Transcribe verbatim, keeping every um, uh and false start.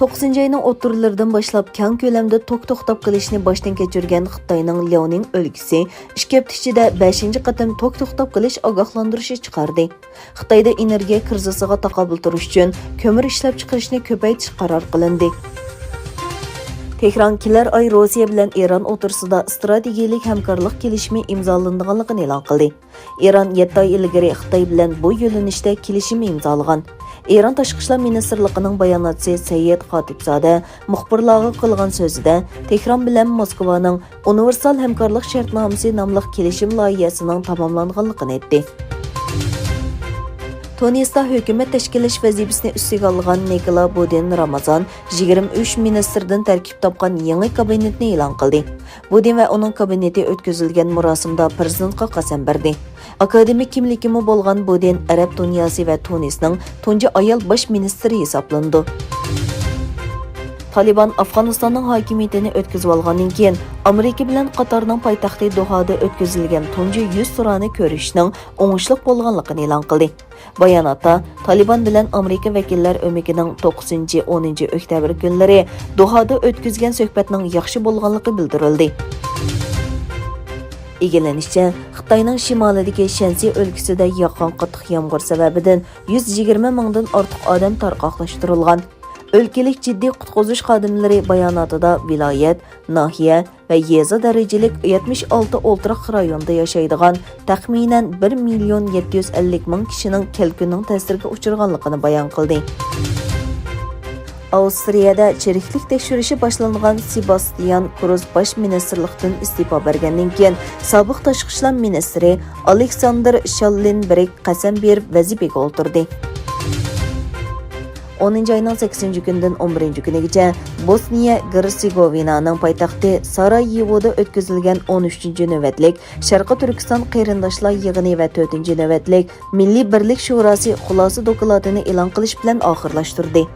توققۇزىنچى ئاينىڭ ئوتتۇرىلىرىدىن باشلاپ كەڭ كۆلەمدە توك توختاپ قېلىشنى باشتىن كەچۈرگەن خىتاينىڭ لياۋنىڭ ئۆلكىسى ئىككى ھەپتە ئىچىدە بەشىنچى قېتىم توك توختاپ قېلىش ئاگاھلاندۇرۇشى چىقاردى. خىتايدا ئېنېرگىيە كىرىزىسىغا تاقابىل تۇرۇش ئۈچۈن كۆمۈر ئىشلەپچىقىرىشنى كۆپەيتىش قارار قىلىندى. تېھران كېلەر ئاي روسىيە بىلەن ئىران ئوتتۇرىسىدا ئىستراتېگىيەلىك ھەمكارلىق كېلىشىمى ئىمزالىنىدىغانلىقىنى ئېلان قىلدى. ئىران يەتتە ئاي ئىلگىرى خىتاي بىلەن بۇ يۆنىلىشتە كېلىشىم ئىمزالىغان. ئىران تاشقى ئىشلار مىنىستىرلىقىنىڭ باياناتچىسى سەييىد خاتىپزادە مۇخبىرلارغا قىلغان سۆزىدە، تېھران بىلەن موسكۋانىڭ ئۇنىۋېرسال ھەمكارلىق شەرتنامىسى ناملىق كېلىشىم لايىھەسىنىڭ تاماملانغانلىقىنى ئېيتتى. تۇنىستا ھۆكۈمەت تەشكىللەش ۋەزىپىسىنى ئۈستىگە ئالغان نىكولا بۇدىن رامازان يىگىرمە ئۈچ مىنىستىردىن تەركىب تاپقان يېڭى كابىنېتنى ئېلان قىلدى. بۇدىن ۋە ئۇنىڭ كابىنېتى ئۆتكۈزۈلگەن مۇراسىمدا پىرېزىدېنتقا قەسەم بەردى. ئاكادېمىك كىملىكىمۇ بولغان بۇدىن ئەرەب دۇنياسى ۋە تۇنىسنىڭ تۇنجى ئايال باش مىنىستىرى ھېسابلىنىدۇ. تالىبان ئافغانىستاننىڭ ھاكىمىيىتىنى ئۆتكۈزۈۋالغاندىن كېيىن، ئامېرىكا بىلەن قاتارنىڭ پايتەختى دوھادا ئۆتكۈزۈلگەن تۇنجى يۈزتۇرانە كۆرۈشۈشنىڭ ئوڭۇشلۇق بولغانلىقىنى ئېلان قىلدى. باياناتتا تالىبان بىلەن ئامېرىكا ۋەكىللەر ئۆمىكىنىڭ توققۇزىنچى، ئونىنچى ئۆكتەبىر كۈنلىرى دوھادا ئۆتكۈزگەن سۆھبەتنىڭ ياخشى بولغانلىقى بىلدۈرۈلدى. ئىگىلىنىشىچە، خىتاينىڭ شىمالىدىكى شەنسى ئۆلكىسىدە ياغقان قاتتىق يامغۇر سەۋەبىدىن يۈز يىگىرمە مىڭدىن ئارتۇق ئادەم تارقاقلاشتۇرۇلغان. ئۆلكىلىك جىددىي قۇتقۇزۇش خادىملىرى باياناتىدا ۋىلايەت، ناھىيە ۋە يېزا دەرىجىلىك يەتمىش ئالتە ئولتۇراق رايوندا ياشايدىغان تەخمىنەن بىر مىليون يەتتە يۈز ئەللىك مىڭ كىشىنىڭ كەلكۈننىڭ تەسىرىگە ئۇچرىغانلىقىنى بايان قىلدى. ئاۋسترىيەدە چىرىكلىك تەكشۈرۈشى باشلانغان سېباستىيان كروز باش مىنىستىرلىقتىن ئىستېپا بەرگەندىن كېيىن، سابىق تاشقى ئىشلار مىنىستىرى ئالېكساندېر شاللېنبېرگ قەسەم بېرىپ ۋەزىپىگە ئولتۇردى. ئونىنچى ئاينىڭ سەككىزىنچى كۈنىدىن ئون بىرىنچى كۈنىگىچە بوسنىيە گېرتسېگوۋىنانىڭ پايتەختى سارايېۋودا ئۆتكۈزۈلگەن ئون ئۈچىنچى نۆۋەتلىك شەرقىي تۈركىستان قېرىنداشلار يىغىنى ۋە تۆتىنچى نۆۋەتلىك مىللىي بىرلىك شوراسى خۇلاسە دوكلاتىنى ئېلان قىلىش بىلەن ئاخىرلاشتۇردى.